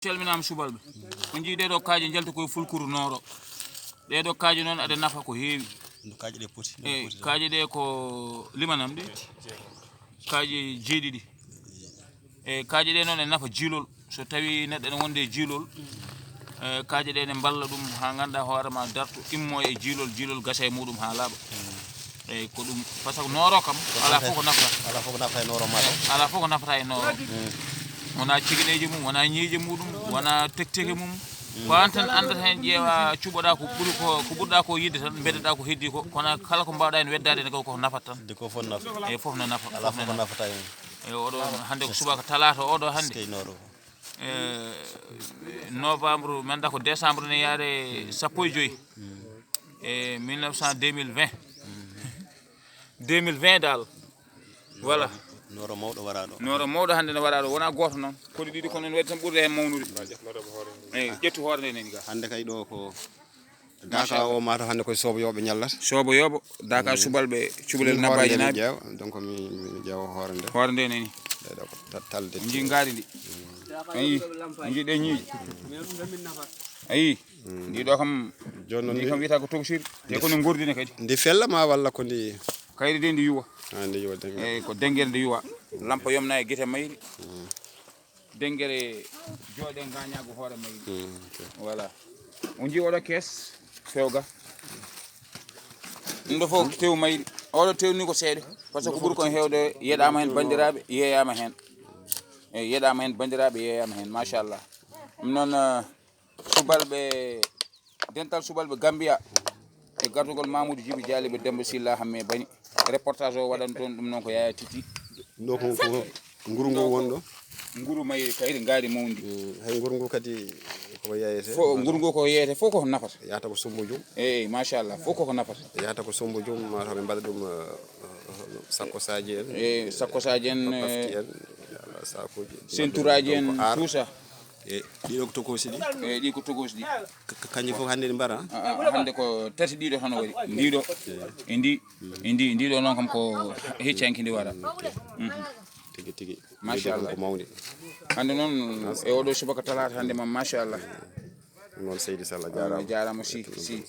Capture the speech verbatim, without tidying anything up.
Calminaama subalɓe. On njii ɗee ɗoo kaaƴe njalta koye fulkuru nooro. Ɗee ɗoo kaaƴe noon aɗa nafa ko heewi. No kaaƴe ɗe poti, no e poti ɗo. Kaaƴe ɗe ko limanam ɗe. Kaaƴe jeeɗiɗi. E kaaƴe ɗe noon e nafa jiilol. So tawii neɗɗo ene wonde e jiilol, e kaaƴe ɗe ne mballa ɗum haa ngannda hoore ma darto, immo e jiilol, jiilol gasa e muɗum haa laaɓa. Eyi, ko ɗum, par ce que nooro kam, alaa fof ko nafata. Alaa fof ko nafata e nooro ma ɗo. Alaa fof ko nafata e nooro. Wonaa cigineeje mum, wonaa ñiiƴe muɗum, wonaa tekteke mum. Ko aan tan anndata heen, ƴeewa, cuɓoɗa ko ɓuri ko, ko ɓurɗa ko yiɗde tan, mbeɗeɗa ko heddi ko, kono kala ko mbaawɗa heen weddaade ne ko, ko nafata tan. De ko fof nafa. Eyi, fof no nafa, alaa fof no fof ko nafa. Nafata heen. Eyi, oɗo hannde ko subaka talaata oɗo hannde. Eskey nooro. E novembre, mi annda ko décembre ne yaare sappo e joyi. E mille neuf cent, deux mille vingt. Deux mille vingt dal. Voilà. Nooro mawɗo waraɗo. Nooro mawɗo hannde ne waraɗo. Wona gooto noon. Koɗi ɗiɗi kono ne waɗi tan ɓurde heen mawnude. Eyi, ƴettu hoore nde nani ga. Hannde kay ɗo ko daaka o mata hannde koye sooboyooɓe ñallata. Sooboyooɓe, daaka subalɓe, cubalel nabbaaji naaɓe. Ƴeewa, donc mi, mi ƴeewa hoore nde. Hoore nde nani. Ɗe ɗo ko ta-, talde. Nji ngaari ndi. Ayi, nji ɗe ñiiƴe. Ayi, ndi ɗo kam, jooni noon ndi kam wiyata ko tokosiri. Te ko ndi ngordi ne kadi. Ndi fellama walla ko ndi? Kayri de ndi yuwa. Ah, ndi yuwa dengere. Eyi, ko dengere ndi yuwa. Lampa yomna e gite mayri. Dengere jooɗe ngañaago hoore mayri. Mm, ok. Voilà. On njii oɗo kees fewga. Ɗum ɗo fof tew mayri. Oɗo tew ni ko seeɗa. Par ce que ɓuri kon heewde yeɗaama heen banndiraaɓe, yeeyaama heen. Eyi, yeɗaama heen banndiraaɓe, yeeyaama heen. Machallah. Ɗum noon, eh, subalɓe, dental subalɓe Gambia. E gardugol Mamoudou Djiby Diallo ɓe Demba Silla Hamme Bani. Reportage o waɗan toon ɗum noon ko Yaya Titi. Ɗo ko, ko nguru ngu won ɗo? Nguru mayri kayri ngaari mawndi. Mm, hay nguru ngu kadi ko yeeyete? Fo, nguru ngu ko yeeyete fof ko nafata. Yahata ko Sumbujum. Eyi, machallah, fof koko nafata. Yahata ko Sumbujum, mataw ɓe mbaɗa ɗum, eh, eh, sakkosaaji en. Eyi, sakkosaaji en, papafti eh, en, sakuuji. Senturaaji en, ɗum ko ar. Tout ça. E ɗiɗo ko tokoosi ɗi? E ɗi ko tokoosi ɗi. Ka-, ka-, kanji fof hannde ɗi mbaɗa? A, a, hannde ko tati ɗiɗo tan o waɗi. Ndiɗo, e ndi, e ndi, ndiɗo noon kam ko hecci hanki ndi waɗa. Mhm. Tigi, tigi. Machallah. Ko mawni. Hannde noon e oɗo subaka talaata hannde mam, machallah. Noon Seydi Sall, a jaaraama. A jaaraama, si, si, si.